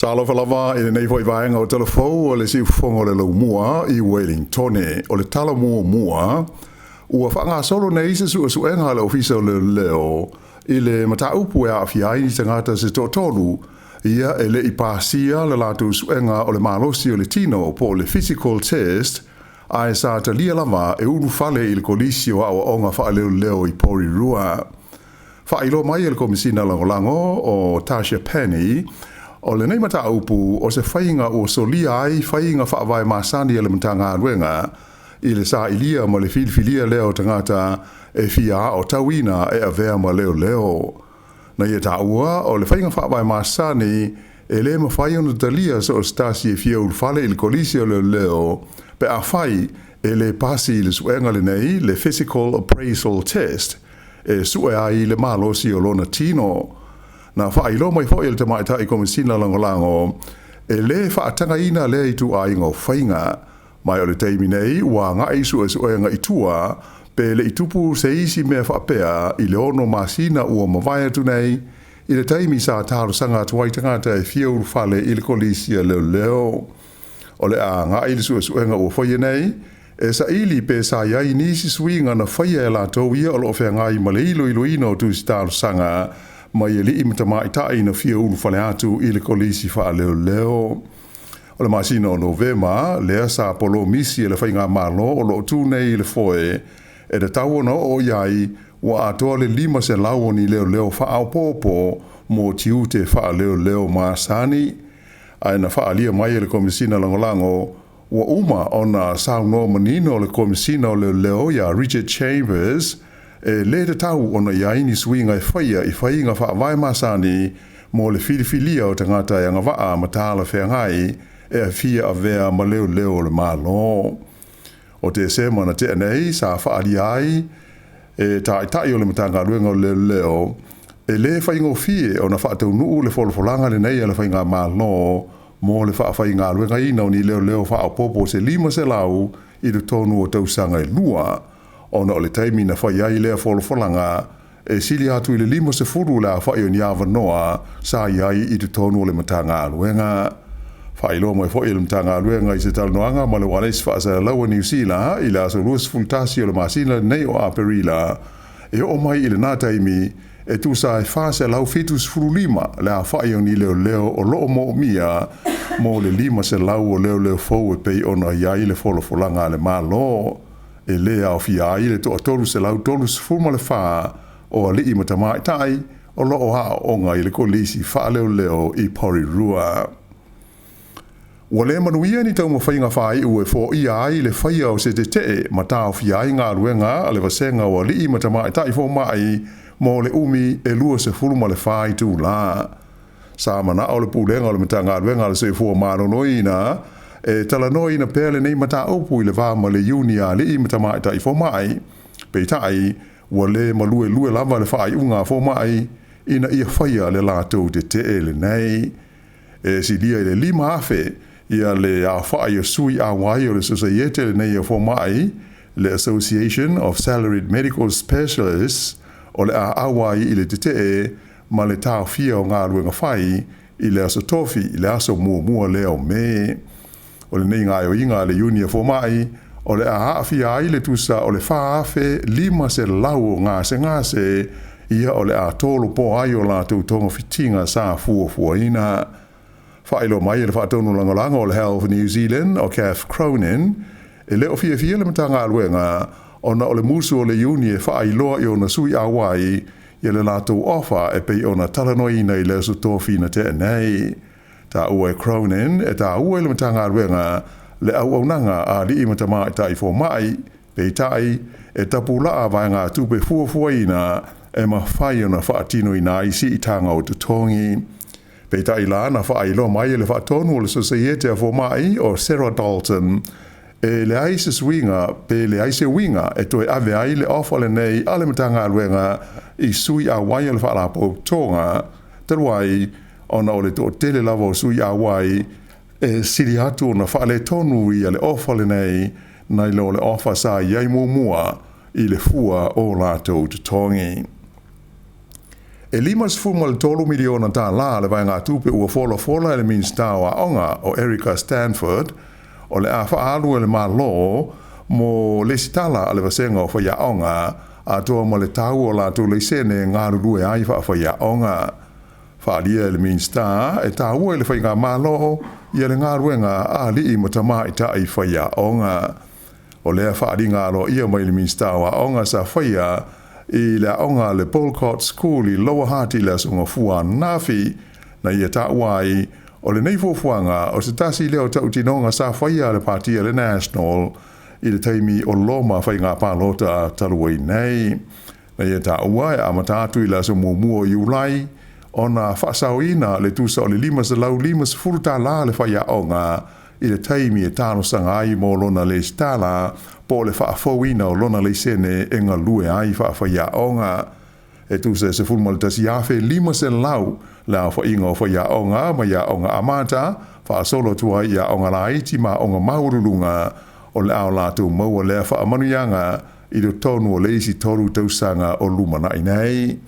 Talofa lava i lenei foi vaega o Talafou o le siufofoga o le Laumua i Wellingtone. O le tala muamua, ua faagasolo nei se suesuega a le Ofisa o Leoleo i le mataupu e aafia ai ni tagata se toatolu ia e le i pasia le latou suega o le malosi o le tino po o le physical test, ae sa talia lava e ulufale i le Kolisi o Aoaoga Faaleoleo i Porirua. Faailoa mai e le Komesina Lagolago o Tasha Penny, o lenei mataupu o se faiga ua solia ai faiga faavae masani a le Matagaluega i le sailia ma le filifilia lea o tagata e fia aotauina e avea ma leoleo. Na ia taua o le faiga faavae masani e le mafai ona talia so o se tasi e fia ulufale i le Kolisi o Leoleo pe afai e le pasi i le suega lenei, le Physical Appraisal Test, e sue ai le malosi o lona tino. Na faailoa mai foi e le Tamaitai Komesina Lagolago e le faatagaina lea ituaiga o faiga, ma o le taimi nei ua agai suesuega i tua pe le i tupu se isi mea faapea i le 6 masina ua mavae atu nei i le taimi sa talosaga atu ai tagata e fia ulufale i le Kolisi a Leoleo. O le a agai le suesuega ua faia nei e saili pe sa i ai nisi suiga na faia e latou ia o loo feagai ma le iloiloina o tusi talosaga mai alii ma tamaitai na fia ulufale atu i le Kolisi Faaleoleo. O le masina o Novema lea sa polomisi e le faigamalo o loo tu nei i le foe e tatau ona oo i ai ua atoa le 500 o ni leoleo faaopoopo mo tiute faaleoleo masani. Ae na faaalia mai e le Komesina Lagolago ua uma ona saunoa manino le Komesina o Leoleo ia Richard Chambers e le tatau ona i ai ni suiga e faia i faiga faavae masani mo le filifilia o tagata e agavaa ma talafeagai e fia avea ma leoleo o le Malo. O Tesema na tea nei sa faaalia ai e taitai o le Matagaluega o Leoleo e le faigofie ona faataunuu le folafolaga lenei a le faigamalo mo le faafaigaluegaina o ni leoleo faaopoopo se 500 i totonu o tausaga e 2, ona o le taimi na fai ai lea folafolaga e sili atu i le 50 le aofai o ni avanoa sa i ai i totonu o le Matagaluega. Faailoa mai foi e le Matagaluega i se talanoaga ma le ualesi faasalalaua Niu Sila i le aso 21 o le masina lenei o Aperila, e oo mai i lena taimi e tusa ai 475 le aofai o ni leoleo o loo moomia mo le 500 o leoleo fou e pei ona i ai le folafolaga a le Malo, e le aofia ai le 334 o alii ma tamaitai o loo aooga i le Kolisi Faaleoleo i Porirua. Ua le manuia ni taumafaiga faaiu e foia ai le faia o se tetee ma taofia ai galuega a le vasega o alii ma tamaitai fomai mo le umi e 24 itulā. Sa manao le pulega o le Matagaluega a le Soifua Maloloina e talanoaina pea lenei mataupu i le va ma le iuni a alii ma tamaitai fomai, peitai ua le maluelue lava le faaiuga a fomai ina ia faia le latou tetee lenei. E silia i le 5,000 ia le aofai o sui auai o le Sosaiete lenei o Fomai, le Association of Salaried Medical Specialists, o le a auai i le tetee ma le taofia o galuega fai i le aso Tofi, i le aso muamua lea o Me. O lenei gaoioiga a le iuni a fomai o le a aafia ai le tusa o le 4,500 o gasegase ia o le a tolopo ai o latou togafitiga sa fuafuaina. Faailoa mai e le faatonu lagolago o le Health New Zealand o Kath Cronin e le o fiafia le Matagaluega ona o le musu o le iuni e faailoa i ona sui auai ia le latou ofa e pei ona talanoaina i le aso Tofi na tea nei. Taua e Cronin e taua i le Matagaluega le auaunaga a alii ma tamaitai fomai, peitai e tapulaa vaegatupe fuafuaina e mafai ona faatinoina ai siitaga o totogi. Peitai la na faailoa mai e le faatonu o le Sosaiete a Fomai o Sarah Dalton e leai se suiga pe leai se uiga e toe ave ai le ofa lenei a le Matagaluega i sui auai o le Faalapotopotoga, talu ai ona o le toatele lava o sui auai e sili atu ona faaletonu ia le ofa lenei nai lo le ofa sa i ai muamua i le fua o latou totogi. E $53 miliona tālā le vaegatupe ua folafola e le Minisita o Aoga o Erica Stanford o le a faaalu e le Malo mo lesitala a le vasega o faiaoga atoa ma le tau o latou laisene e galulue ai faafaiaoga. Faaalia e le Minisita e taua i le faigamalo ia le galuega a alii ma tamaitai faiaoga. O lea faaaliga aloaia mai le Minisita o Aoga sa faia i le aoga a le Boulcott School i Lower Hutt i le Aso Gafua ananafi, na ia taua ai, o lenei fuafuaga o se tasi lea o tautinoga sa faia a le Pati a le National i le taimi o loma faiga palota talu ai nei. Na ia taua e amata atu i le aso muamua o Iulai ona faasaoina le tusa o le $550 le faiaoga i le taimi e talosaga ai mo lona lesitala po o le faafouina o lona laisene e galue ai faafaiaoga. E tusa e 11,500 le aofaiga o faiaoga mai aoga amata faasolo atu ai i aoga laiti ma aoga maualuluga o le a o latou maua lea faamanuiaga i totonu o le isi 3 tausaga o lumanai nei.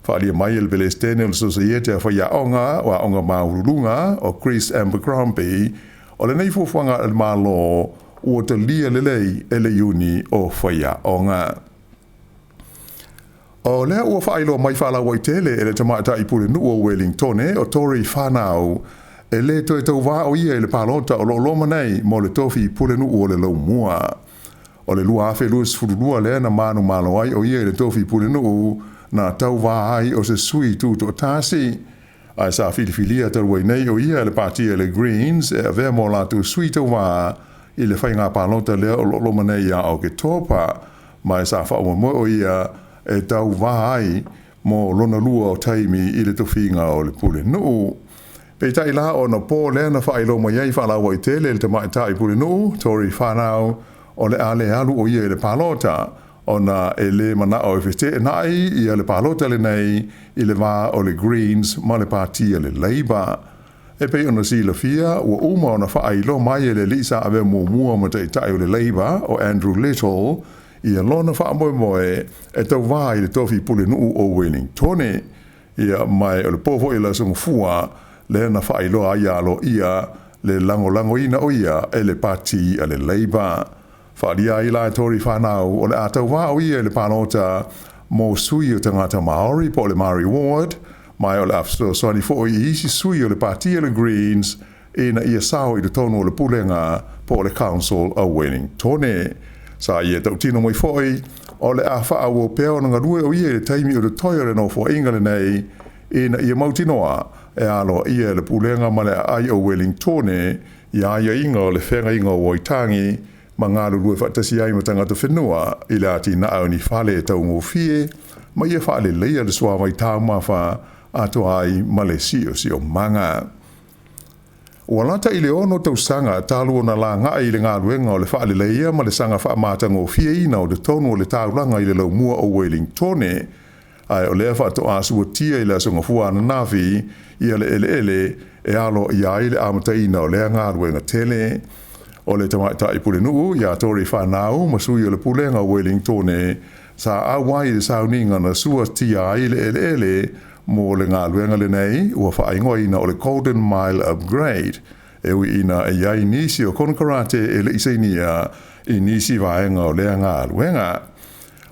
Faaalia mai e le Pelesitene o le Sosaiete a Faiaoga o Aoga Maualuluga o Chris Abercrombie, o lenei fuafuaga a le Malo ua talia lelei e le Iuni o Faiaoga. O lea ua faailoa mai faalauaitele e le tamaitai pulenuu o Welingtone o Tory Whanau e lē toe tauvā o ia i le palota o lo o loma nei mo le tofi pulenuu o le Laumua. O le 2022 lea na manumalo ai o ia i le tofi pulenuu na tauvā ai o se sui tutoatasi. Ae sa filifilia talu ai nei o ia e le pati a le Greens e avea mo latou sui tauvā i le faiga palota lea o lo o loma nei ia Oketopa, ma e sa faamoemoe o ia e tauvā ai mo lona lua o taimi i le tofiga o le pulenuu. Peitai la, o ana pō lea na faailoa mai ai faalauaitele e le tamaitai pulenuu, Tory Whanau, o le a le alu o ia i le palota, ona e lē manao e feteenai ia le palota lenei i le va o le Greens ma le Pati a le Labour. E pei ona silafia, ua uma ona faailoa mai e le alii sa avea muamua ma taitai o le Labour, o Andrew Little, ia lona faamoemoe e tauvā i le tofi pulenuu o Wellingtone. Ia, ma o le pō foi o le Aso Gafua lea na faailoa ai aloaia le lagolagoina o ia e le Pati a le Labour. Faaalia ai la e Tory Whanau o le a tauvā o ia i le palota mo sui o tagata Maori po o le Māori Ward, ma o le a fesoasoani foi i isi sui o le Pati a le Greens ina ia sao i totonu o le pulega po o le Council o Wellingtone. Sa ia tautino mai foi o le a faaauau pea ona galue o ia i le taimi o totoe o le nofoaiga lenei ina ia mautinoa e aloaia e le pulega ma le aai o Wellingtone ia aiaiga o le feagaiga o Waitangi ma galulue faatasi ai ma tagata whenua i le atinae o ni fale e taugofie ma ia faaleleia le suavai taumafa atoa ai ma le siosiomaga. Ua lata i le 6 tausaga talu ona lagai i le galuega o le faaleleia ma le saga faamatagofieina o totonu o le taulaga i le laumua o Wellingtone, ae o lea faatoa suatia i le Aso Gafua ananafi ia le eleele e aloaia ai le amataina o lea galuega tele. O le tamaitai pulenuu ia Tory Whanau ma sui o le pulega o Wellingtone sa auai i le sauniga na suatia ai le eleele mo le galuega lenei ua faaigoaina o le Golden Mile Upgrade, e ui ina e i ai nisi o konekarate e le i sainia i nisi vaega o lea galuega.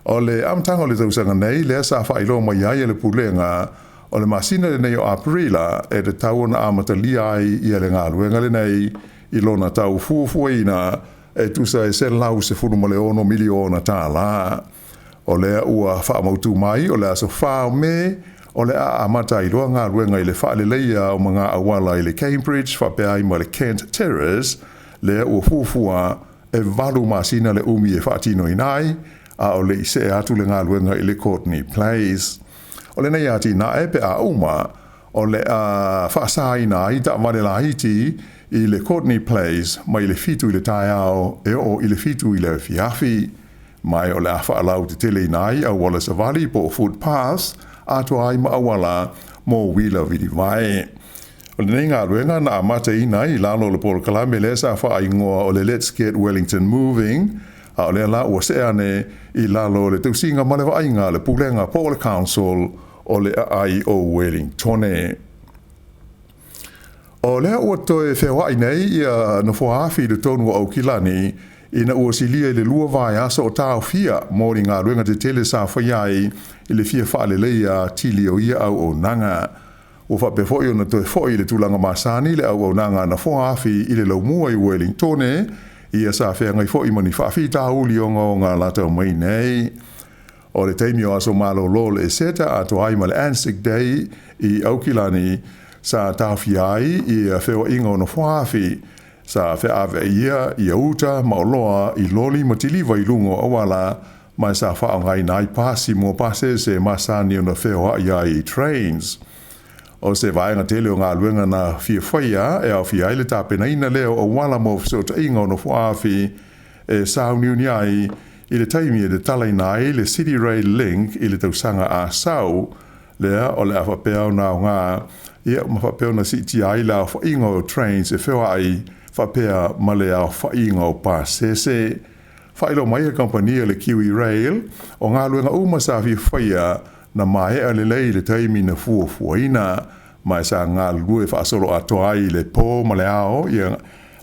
O le amataga o le tausaga nei lea sa faailoa mai ai e le pulega o le masina lenei o Aperila e tatau ona amatalia ai ia le galuega lenei i lona tau fuafuaina e tusa e $116 miliona tālā. O lea ua faamautu mai o le aso 4 o Me o le a amata ai loa galuega i le faaleleia o maga auala i le Cambridge faapea ai ma le Kent Terrace, lea ua fuafua e 8 masina le umi e faatinoina ai, a o le i see atu le galuega i le Courtney Place. O lenei atinae pe a uma, o le a faasaina ai taavale laiti i le Courtney Place mai le 7 i le taeao e oo i le 7 i le afiafi. Mai o le a faalauteteleina ai auala savali po o footpaths atoa ai ma auala mo uila vilivae. O lenei galuega na amataina ai i lalo o le polokalame lea sa faaigoa o le Let's Get Wellington Moving, a o lea la ua see ane i lalo o le tausiga ma le vaaiga a le pulega po o le Council o le aai o Welingtone. O lea ua toe feoai nei ia nofoa afi i totonu o Aukilani ina ua silia i le 2 vaiaso o taofia mo ni galuega tetele sa faia ai i le fia faaleleia atili o ia auaunaga. Ua faapea foi ona toe foi i le tulaga masani le auaunaga a nofoa afi i le laumua i Welingtone, ia sa feagai foi ma ni faafitauli ogaoga lata mai nei. O le taimi o aso malolo o le Eseta atoa ai ma le Anzac Day i Aukilani sa taofia ai ia feoaiga o nofoa afi, sa feaveaia ia uta ma oloa i loli ma tiliva i luga o auala, ma sa faaaogaina ai pasi mo pasese masani ona feoai ai i trains. O se vaega tele o galuega na fia faia e aofia ai le tapenaina lea o auala mo fesootaiga o nofoa afi e sauniuni ai i le taimi e tatalaina ai le City Rail Link i le tausaga a sau lea o le a faapea ona aoga ia ma faapea ona siitia ai le aofaiga o trains e feoai faapea ma le aofaiga o pasese. Faailoa mai e le kamupani o le Kiwi Rail o galuega uma sa fia faia na maea lelei i le taimi na fuafuaina, ma sa galulue faasoloatoa ai i le po ma le ao ia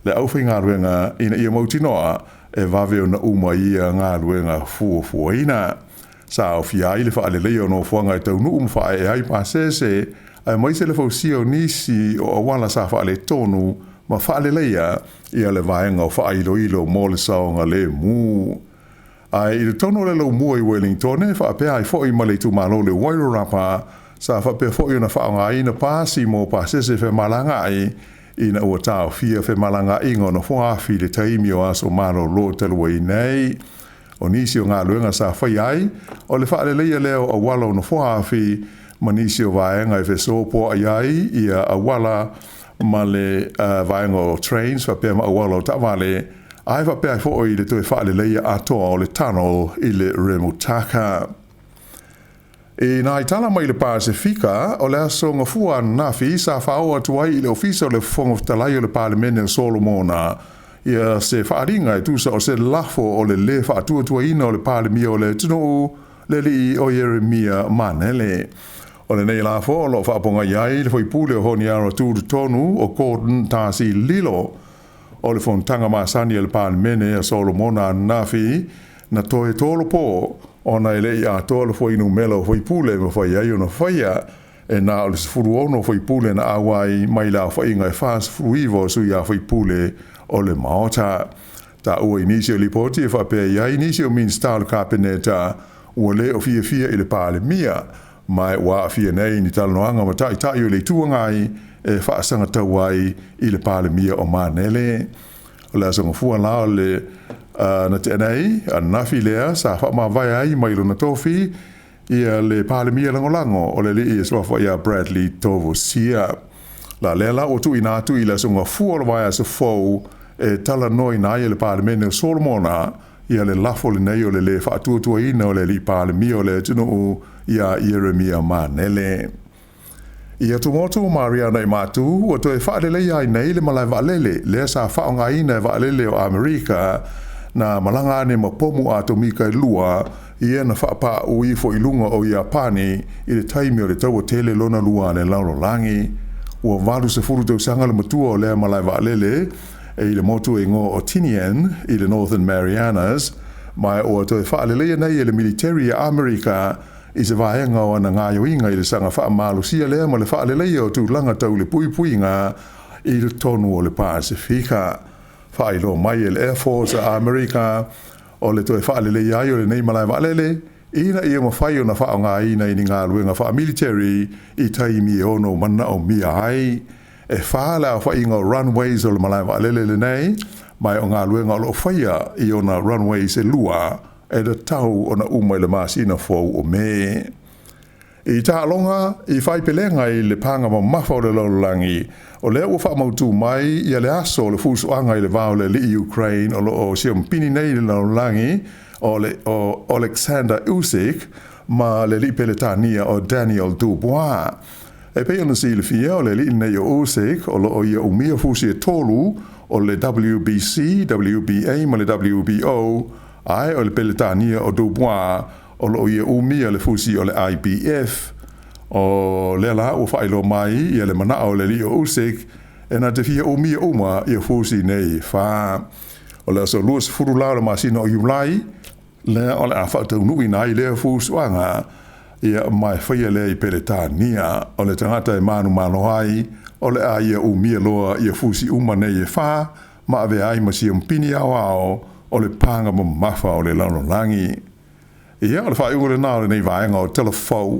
le aufaigaluega ina ia mautinoa e vave ona uma ia galuega fuafuaina. Sa aofia ai le faaleleia o nofoaga e taunuu ma faaee ai pasese, aemaise le fausia o nisi o auala sa faaletonu ma faaleleia ia le vaega o faailoilo mo le saogalemu. Ae i totonu o le laumua i Wellingtone faapea ai foi ma le itumalo o le Wairarapa, sa faapea foi ona faaaogaina pasi mo pasese femalagaai ina ua taofia femalagaaiga o nofoa afi i le taimi o aso malolo talu ai nei. O nisi o galuega sa faia ai o le faaleleia lea o auala o nofoa afi ma nisi o vaega e fesopoai ai ia auala ma le vaega o trains faapea ma auala o taavale, ae faapea ai foi le toe faaleleia atoa o le tunnel i le Remutaka. I nai tala mai le Pasefika, o le aso Gafua ananafi sa faaoo atu ai i le Ofisa o le Fofoga Fetalai o le Palemene o Solomona ia se faaaliga e tusa o se lafo o le lē faatuatuaina o le Palemia o le atunuu, le alii o Ieremia Manele. O lenei lafo o loo faapogai ai le faipule o Honiara Tutotonu o Gordon Tasi Lilo. O le fonotaga masani a le Palemene a Solomona ananafi na toe tolopo ona e le i atoa le fuainumera o faipule e mafai ai ona faia, e na o le 16 faipule na auai mai le aofaiga e 49 o sui a faipule o le Maota. Taua i nisi o lipoti e faapea i ai nisi o Minisita o le Kapeneta ua le o fiafia i le Palemia, ma ua aafia nei ni talanoaga ma taitai o le Itu Agai e faasagatau ai i le Palemia o Manele. O le aso Gafua la o le na tea nei, ananafi lea, sa faamavae ai mai lona tofi ia le Palemia lagolago o le alii e suafa ia Bradley Tovosia. La lea la ua tuuina atu i le aso Gafua o le vaiaso fou e talanoaina ai e le Palemene o Solomona ia le lafo lenei o le lē faatuatuaina o le alii Palemia o le atunuu ia Ieremia Manele. I atumotu Mariana i Matu, ua toe faaleleia ai nei le malae vaalele lea sa faaaogaina e vaalele o Amerika na malaga ane ma pomu atomika e 2 ia na faapaau ifo i luga o Iapani i le taimi o le taua tele lona lua a le lalolagi. Ua 80 tausaga le matua o lea malae vaalele e i le motu e igoa o Tinian i le Northern Marianas, ma ua toe faaleleia nei e le militeri a Amerika i se vaega o ana gaoioiga i le saga faamalosia lea ma le faaleleia o tulaga tau le puipuiga i totonu o le Pasefika. Faailoa mai e le Air Force a Amerika o le toe faaleleia ai o lenei malae vaalele ina ia mafai ona faaaogaina i ni galuega faamiliteri i taimi e ono manaomia ai. E 4 le aofaiga o runways o le malae vaalele lenei, ma o galuega o loo faia i ona runways e 2 e tatau ona uma i le masina fou o Me. I taaloga i faipelega i le paga mamafa o le lalolagi, o lea ua faamautu mai ia le aso o le fusuaga i le va o le alii Ukraine o loo siamupini nei i le lalolagi o Alexander Usyk ma le alii Peletania o Daniel Dubois. E pei ona silafia o le alii nei o Usyk o loo ia umia fusi e 3 o le WBC, WBA ma le WBO, ae o le Peletania o Dubois o loo ia umia le fusi o le IBF. O lea la ua faailoa mai ia le manao o le alii o Usyk e na te fia umia uma ia fusi nei e fa. O le aso 20 la o le masina o Iulai lea o le a faataunuuina ai lea fusuaga ia ma e faia lea i Peretania. O le tagata e manumalo ai o le a ia umia loa ia fusi uma nei e fa ma avea ai ma siampini aoao o le paga mamafa o le lalolagi. Ia, o le faaiuga lena o lenei vaega o Tala Fou.